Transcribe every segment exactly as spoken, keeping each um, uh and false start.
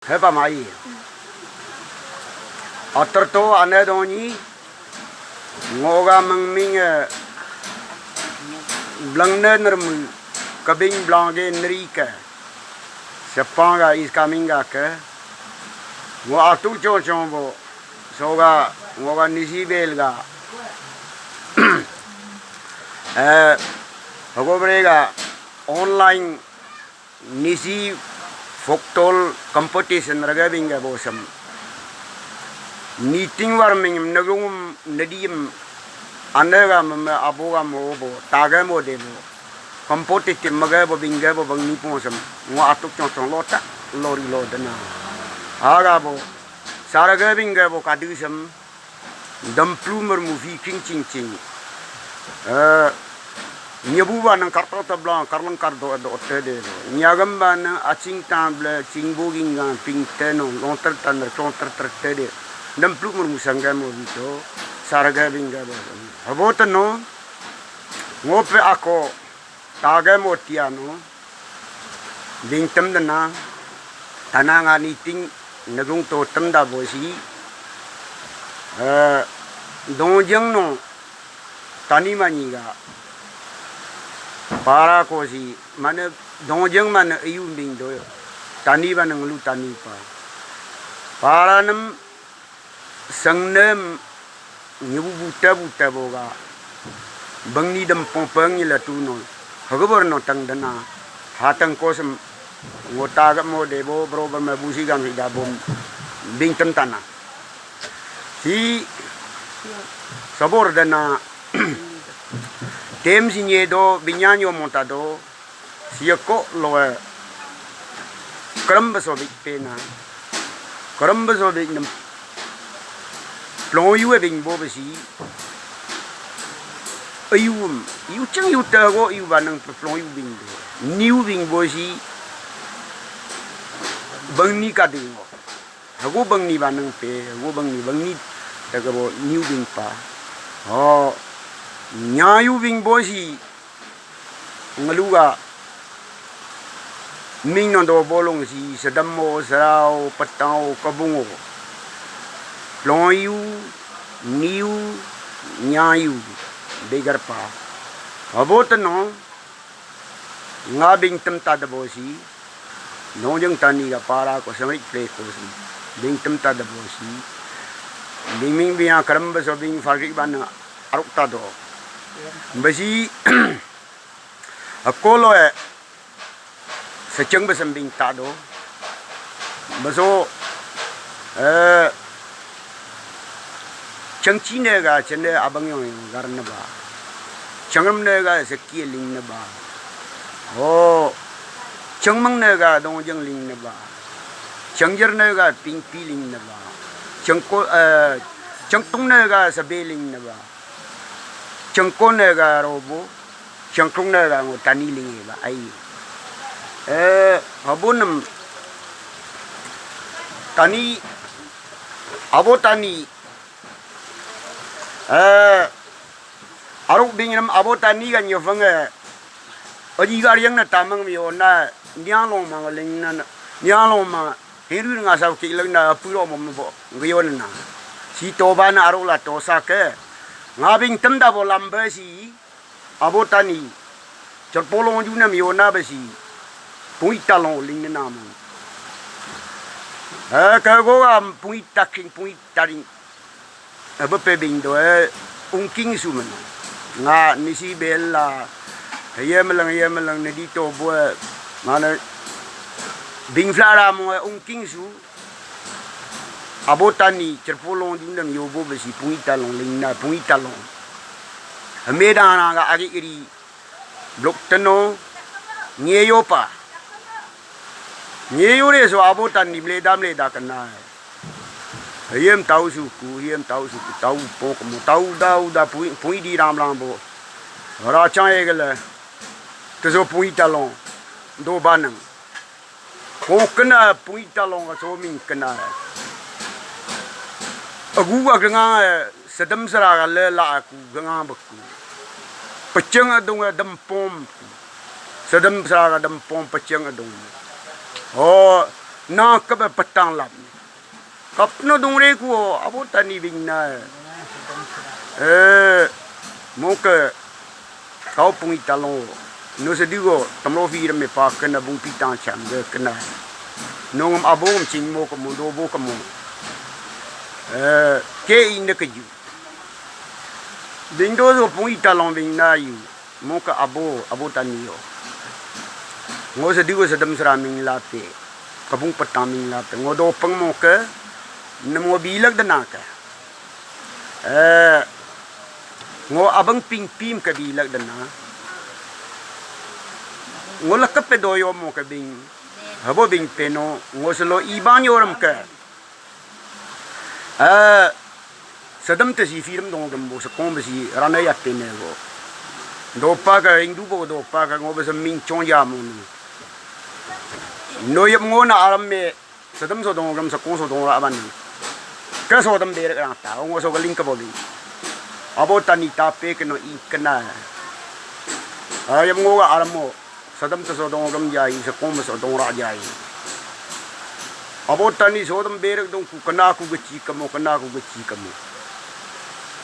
Hepa mai. Atar to ane doni. Ngoga mengming, eh, blangne nermu kabing blange nerike. Sepanga is coming ga ke. Ngo atu chong chong bo. Soga ngoga nisi belga. Eh, hago brega online Nisi folklore competition raga bingga bosam. Niting war mingim nagungum nadim anega mama aboga mo bo taga mo debo. Competitive maga bo bingga bo bang nipung sam. Ngo atuk chong chong lota lori lo dana. Aga bo saraga bingga bo kadusam. Damplu mermu fi king ching ching. Eh, nyabu ba nang karto tabla karlang kardo do tede. Nyagam ba nang aching table chingbo ginga ping teno lonter taner klonter ter tede. Damplu mermu sangga mo vito sarga bingga bo. Habo teno ngope ako taga mo tiano. Bingtem dana, tana nga niting nagung totem da bosi, eh, dongjeng no tani mani ga, para kosi, mana dongjeng mana ayu bing do, tani ba nang lu tani pa. Para nem Sangnem nyibu buta buta boga bangni dempong peng nyila tuno hagabar no tang dana hatang kosem ngota ga mo debo bro bar ma busi gam hida bom bing tentana si sabor dana tem sinye do binyanyo monta do Siya ko loe. Kerem beso bik pena. Kerem beso bik nem. Plong yu e bing bo besi. Ayu em. Yu cheng yu te go yu banang plong yu bing bo. Niu bing bo si. Bang ni ka ding go. Hago bang ni banang pe. Hago bang ni bang ni. Te ke bo niu bing pa. Oh. Nyayu bing bo si. Ngaluga ming nondo bolong si sedamo serao petao kabungo plonyu niu nyayu begarpa aboteno nga bing temta debo si nongjeng tani ga para ko semrik ple ko si bing temta debo si bing ming bing kerem beso bing fargik ban aruk ta do besi Akolo e secheng besem bing ta do. Beso eh chengchi ne ga chene abang yong yong gar ne ba. Chengrem ne ga seki ling ne ba. Oh chengmang ne ga dongjeng ling ne ba. Chengjer ne ga pingpi ling ne ba. Chengko eh chengtung ne ga sebe ling ne ba. Chengko ne ga robo. Changkrung na ga ngo tani linge ba ai. Eh, abo nam tani, abo tani. Eh, aruk bing nam abo tani ga nyofang eh. Aji gar yang na tamang mi ona niang long mang ling na niang long mang hiru nga sa ki lang na apu ro mo bo ngion na. Si toba na aruk la tosa ke. Nga bing tem da bo lambe si. Abo tani, cherpolong ju nam yona besi, pui talong ling na mo. Eh, kago am pui taking, pui taring. Abo pe bing do, eh, ungking su man. Nga nisi bella, ye melang, ye melang, nedi to bo, eh, mana, bing flara mo, eh, ungking su. Abo tani, cherpolong ju nam yobo besi, pui talong ling na, pui talong. Hame dana ga agi iri blok teno nyeyo pa. Nyeyo re so abo tan ni mleda mleda kena. Hiyem tau suku, hiyem tau suku, tau pok mo, tau da uda pui, pui di ram ram bo. Rachang egele. Teso pui talong. Do banang. Ko kena pui talong so ming kena. Agu aga nga sedem sera ga le la aku ga nga beku. Pecheng adung dempom. Sedem sera ga dempom pecheng adung. Oh, na kebe petang lap. Kapno dongre kuo, Abo Tani bingna. Eh, moke kau Pungi Talong. No sedigo, tamro fi reme pa kena bung pitang cham ge kena. Nongam abong ching mo kemo, dobo kemo. Eh, ke inde keju. Bingdo so Pungi Talong bingna yu. Moke Abo, Abo Tani yo. Ngo sedigo sedem sera ming late. Kabung petang ming late. Ngo dopeng moke. Nem ngo bilak dena ke. Eh, ngo abang ping pim ke bilak dena. Ngo lekep pe doyo moke bing. Habo bing peno. Ngo selo ibang yoram ke. Eh, sedem te si film dong gembo sekong besi rana ya pene go. Dopa ka Hindu bo dopa ka ngo besi ming chong ya mo nu. No yep ngo na aram me sedem so dong gem sekong so dong ra ban. Ke so dem berek rang ta ngo so galing ke boli. Abo Tani tape ke no i kena. Ah, yep ngo ga aram mo. Sadam ta sodong ram jai, sakom sodong ra jai. Abo Tani sodam berek dong ku kena ku geci kamu, kena ku geci kamu.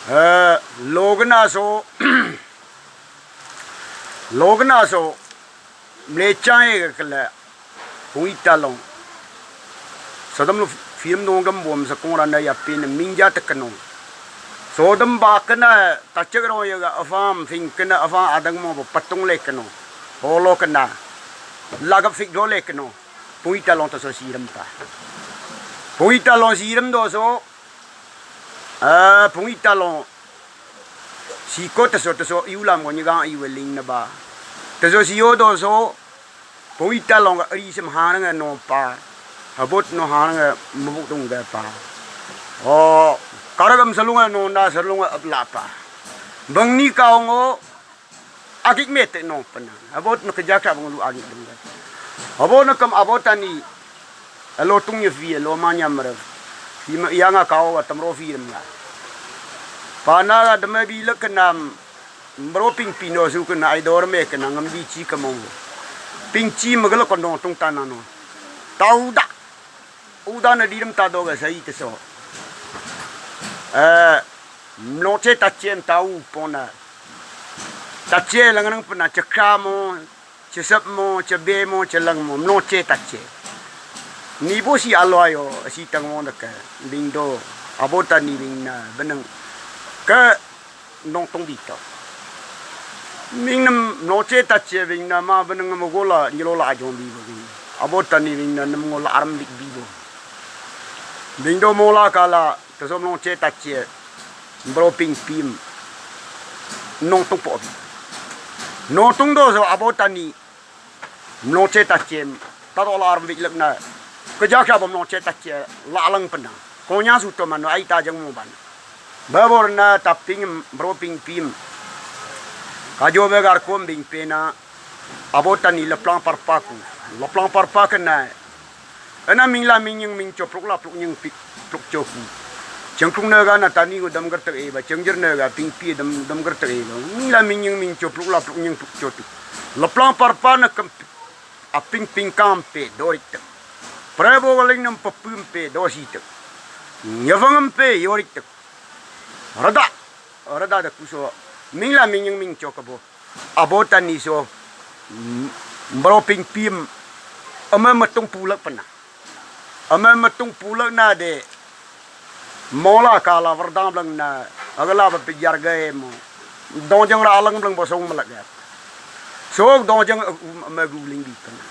Eh, logna so, logna so, mlecai kele, Pungi Talong. Sadam lo film dong gam bom sakong rana ya pin minja tekeno. Sodam ba kena tachek ro ya ga afam, fing kena afam adang mo patung le keno. Holo kena. Lagap fik do le keno. Pungi Talong ta so siram ta. Pungi Talong siram do so. Ah, Pungi Talong. Siko ta so ta so iulam ko nyigang iweling na ba. Ta so siyo do so. Pungi Talong ka ari sem hanang no pa. Habot no hanang mabuk tung da pa. Oh, karagam salunga no na salunga apla pa. Bangni kaongo. Agik mete no pena. Abot no kejak sa banglu agik dengga. Abot no kam Abo Tani. Alo tung ye fi, alo manya mara. Fi ma yanga kao wa tamro fi remla. Pana la deme bi le kenam. Bro ping pino su kena ai dor me kena ngam bi chi kamo. Ping chi magala kondo tung tanano. Tauda. Uda na dirim ta doga sai teso. Eh, mloche tache tau pona. Tache langanang pena chekra mo, chesep mo, chebe mo, chelang mo, mloche tache. Nibo si alo ayo, si tang mo deke, bingdo, Abo Tani bingna, beneng. Ke nongtong bito. Ming nem noche tache bing na ma beneng mo gola nyelo la ajong bi bo bing. Abo Tani bing na nem ngo la aram bik bi bo. Bing do mo la kala tesom noche tache bro ping pim. Nongtong po bi. Nongtong do so Abo Tani. Mloche tache, taro la arm wik lekna. Keja kya bom mloche tache, la alang pena. Konya su to mano ai ta jeng mo ban. Babor na taping bro ping pim. Kajo be gar kom bing pena. Abo Tani leplang parpaku. Leplang parpa kena. Ena mingla mingying mingcho prukla pruknying pik prukchoku. Chengkrung naga na Tani go dam gertek eba, chengjir naga pingpi dam dam gertek eba. Mingla mingying mingcho prukla pruknying prukchotu. Leplang parpa na kem aping pingkam pe dorik tek. Prebo galing nam papum pe dosi tek. Nyavangam pe yorik tek. Rada, rada da kuso. Mingla mingying mingcho kabo. Abo Tani so, mm, bro ping pim, ama matung pulak pena. Ama matung pulak na de, mola kala wardang blang na, agala ba pijar gaya mo. Dongjeng ra alang blang bosong malak ya. So dongjeng, um, ama guling di pena.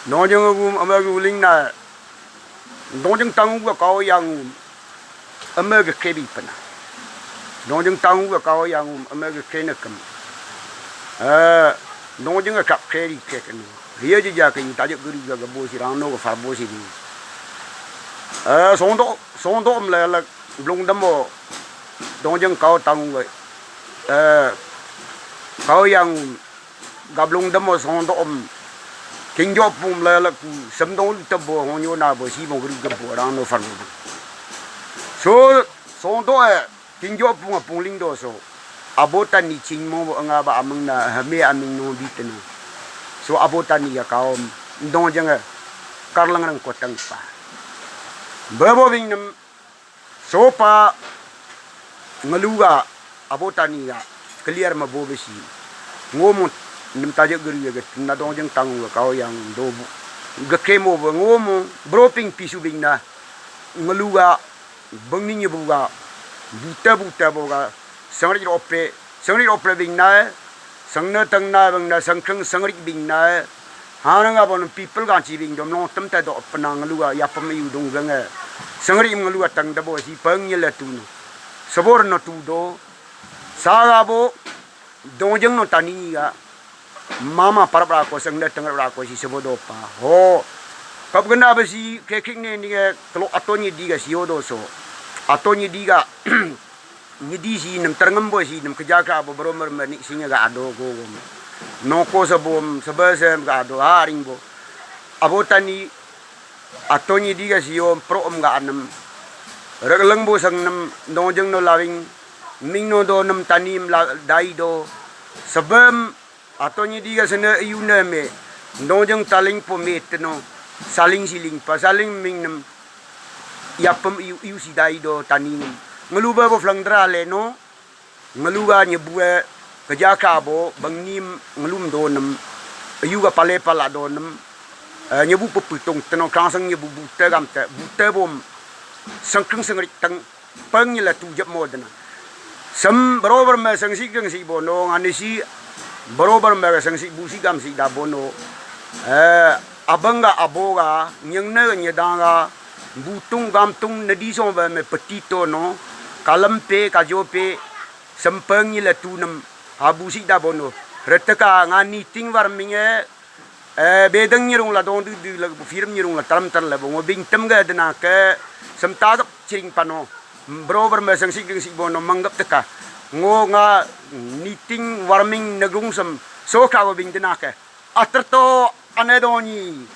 Dongjeng, um, ama guling na, Dongjeng tangu ga kao yang um, ama ga kebi pena. Dongjeng tangu ga kao yang um, ama ga kena kem. Eh, dongjeng ga kap keri ke kena. Ria je ja ke yu tajuk guru ga gabo si rang no ga farbo si ni. Eh, sondo, sondo um la la blung damo. Dongjeng kao tangu ga. Eh, kao yang um, Gablung damo sondo om. Kingjo pum la la ku semdong lu tabo honyo na bo si bong ru gabo rang no far. So sondo eh kingjo pung pung ling do so. Abo Tani ching mo bo nga ba amang na hame aming no bi tenu. So Abo Tani ya kaom dong jang eh. Karlang rang kotang pa. Bebo bing nem sopa ngeluga Abo Tani ga clear ma bo besi. Ngomo nem taja geri ga na dong jeng tang ga kau yang do bu. Ga kemo ba ngomo bro ping pisu bing na ngeluga bengni nyebu ga buta buta bo ga sangri rope sangri rope bing na sangna tang na bang na sangkeng sangri bing na. Hanang abon people gan chi bing dom long tem ta do penang ngeluga yapam iu dong genge. Sangri ngeluga tang dabo si peng nyele tu no. Sabor no tu do. Saga bo dongjeng no Tani ga mama parap rako sangda tengar rako si sebo do pa. Ho. Kap genda besi kekik ne ni ke kelo ato ni diga si odo so. Ato ni diga nyedi si nem terngem bo si nem keja ka abo bro mer mer ni singa ga ado go go. Noko sebom sebesem ga ado haring bo. Abo Tani ato nyedi ga si om pro om ga anem. Regleng bo sang nem dongjeng no lawing ming no do nem Tani em la dai do. Sebem ato nyedi ga sene iu ne me dongjeng taling po me teno saling siling pa saling ming nem. Yapem iu iu si dai do Tani ngem. Ngeluba bo flang dra le no. Ngeluga nyebue keja ka bo bengnim ngelum do nem. Iu ga pale pala do nem. Eh, nyebu pepetung teno kangsang nyebu bute gam te bute bom sengkeng sengrik teng peng nyela tu jep mo dena. Sem bro ber me sengsi geng si bono ngani si bro ber me sengsi busi gam si da bono. Eh, abang ga abo ga nyeng ne nyedang ga butung gamtung nedi song ba me petito no kalam pe kajo pe sempeng nyela tu nem habu si da bono. Reteka ngani ting war minge. Eh, bedeng nyerung la dong du du la film nyerung la taram tar la bongo bing tem ga dena ke sem tagap chiring pano. Bro ber me seng sik ding sik bono manggap teka. Ngo nga niting warming negrung sem so ka go bing dena ke. Ater to ane doni.